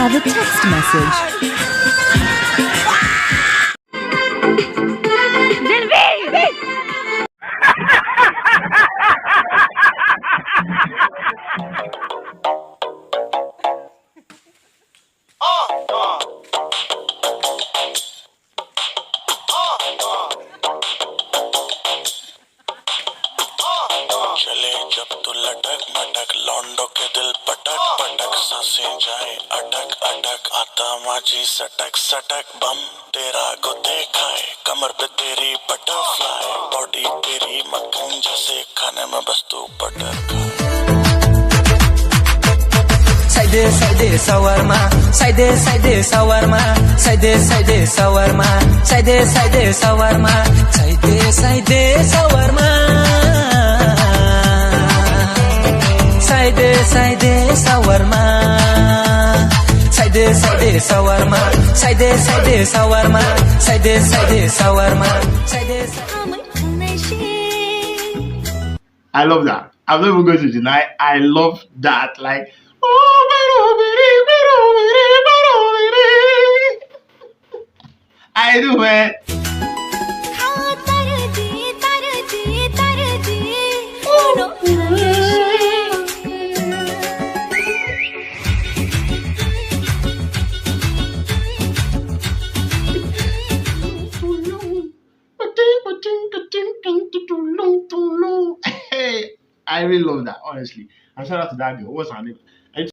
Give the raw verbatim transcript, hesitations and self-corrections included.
Have a text message. चले जब तू लटक मटक, लौंडों के दिल पटक पटक, सांसें जाए अटक अटक, आता माझी सटक सटक, बम तेरा को देखा है, कमर पे तेरी बटरफ्लाई, बॉडी तेरी मक्खन जैसे, खाने में बस तू बटर खाए। Saide saide shawarma, saide saide shawarma, saide saide shawarma, saide saide shawarma, saide saide shawarma, saide saide shawarma, saide saide shawarma, saide saide shawarma, saide saide shawarma, saide saide. I love that. I'm not even going to deny. I love that. Like, oh, I do, man. Hey, I really love that, honestly. And shout out to that girl. What's her name?